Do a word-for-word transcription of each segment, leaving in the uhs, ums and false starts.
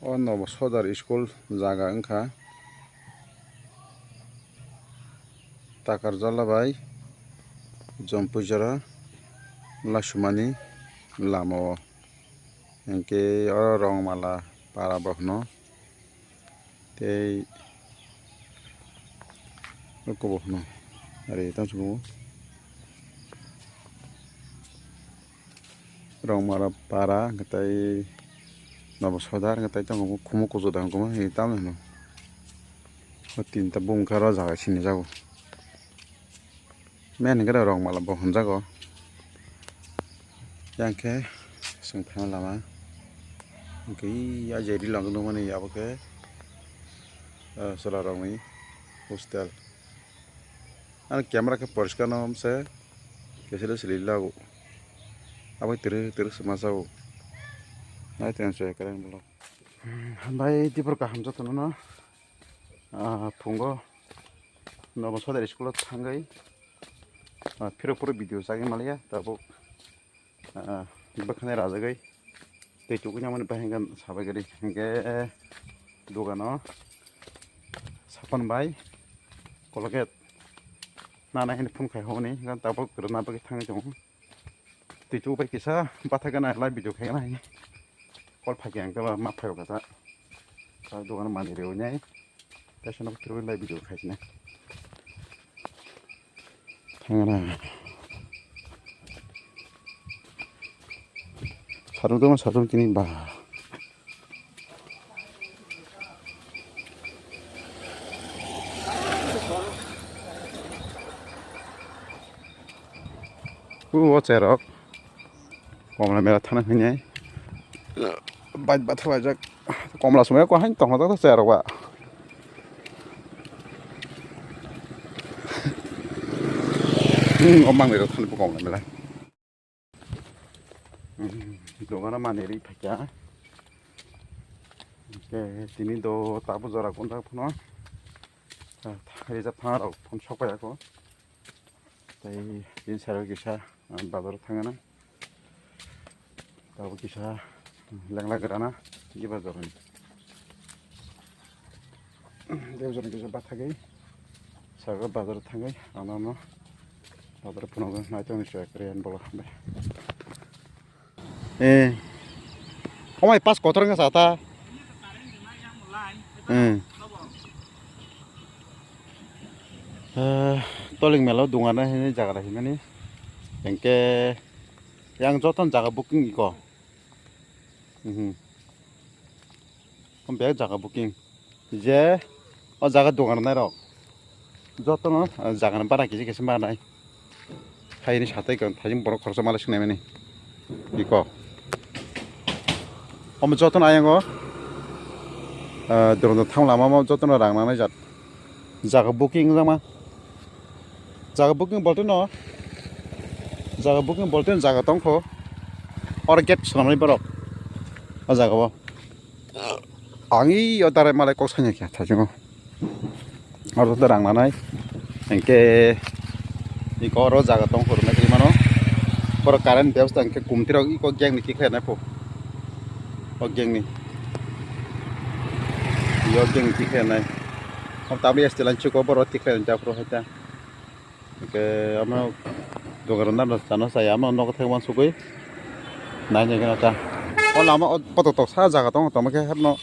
O Nobo Sodar school jaga wngkha Takarjala bai Jompuijora laisumani lama o, hinkhe oro Rongmala para bo hwno. Tei oko bo hwno, ari tamo swngo Rongmala para, hwnkhe tei Nobo Sodar, hwnkhe tei tongo Khumuk Kuchuk da, hwnkhe tamo hwno. O tinta bumung khe oro jaga sinijago. Main hwnkhe Rongmala bo hwnjago. Yang khe chwng thaima lama. Hwnkhe ya je ri lang nukmani abo khe, eh, chwla rokni hostel. Ani camera khe poriskar no se kesele sili lago. Abo twrwk twrwk se ma jago. Nai tong se kwrwng bolo. Hambai, tibur kaham jotono no. Ah, phungo Nobo Sodar school o thangwi, ah, phirok phirok video chagwi maliya, tabuk, ah, bwkhani rajagwi tei tubui nangmani bahai hwnkhai sabai gari hwnkhe dogano sapan bai Colgate nana hini phun khai hwnwi hwnkhe tabuk rwna bagwi thangwi tongo. Twi chubai kisa bathai gana lai video khai gana hai. Kol phai khe ang khe ma phai rok kasa. Sa dogan mani rewi nai. Tei sono khe lai video khai sinai. Thangana. Sarung tongma sarung tini ba. O cherok komla mela thana hinwi bike bathalaijak. Komla sumaya ko hain tongna ta cherok ba. Hmm, o mangnwi rok thani komla mela. Hmm, dogana manwi ri phaikya. Tini do tabu jora kunda phano. Rijak phano rok phone sok paiyako. Tei tini sero kisa, ah, bazar thangana. Tabuk kisa lengla grana, i bazar ni. Debjani kisa bathagwi, saka bazar thangwi, ano ano bazar phunukgo, naitongni chwrai kwrwi ani bolo hambai. Eh. Omai pas kotor wngkha sa ta. Eh. Eh, Tolik mela o dungarna hwnwi jaga hinmani. Hwnkhe yang jotono jaga booking iko. Mhm. Bek jaga booking. Je o jaga dogan rwnai rok jotono, ah, jaga ni bara kisa kisa manai. Haini satai kang thaijing borok khoroksa malai swnai mani. Iko. Omo jotono ayang o, ah, doron thang lama o jotono rang nanai jat. Jaga booking wngjakma. Jaga booking bolte no. Jaga booking bolte no jaga tongkho. Oro gate swnamani borok. O jaga o. Ang i o darai malai kok sanya khe thajingo. Oro to rang nanai. Hingke iko oro jaga tong khoro nai mano. Boro current bebostha hingke kumtirok iko gang ni tikhlai nai pho. O gang ni. Yo gang ni tikhlai nai. O tabi este lan chuko boro tikhlai nai japro hai ta. Hingke amo dogar na chana saya amo nogo thai wansugui. Nai nai gana ta. O lama o potok tok sa jaga tong tongma khe hepno.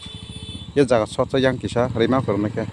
Ye jaga sot sa yang kisa rima khoro nai khe.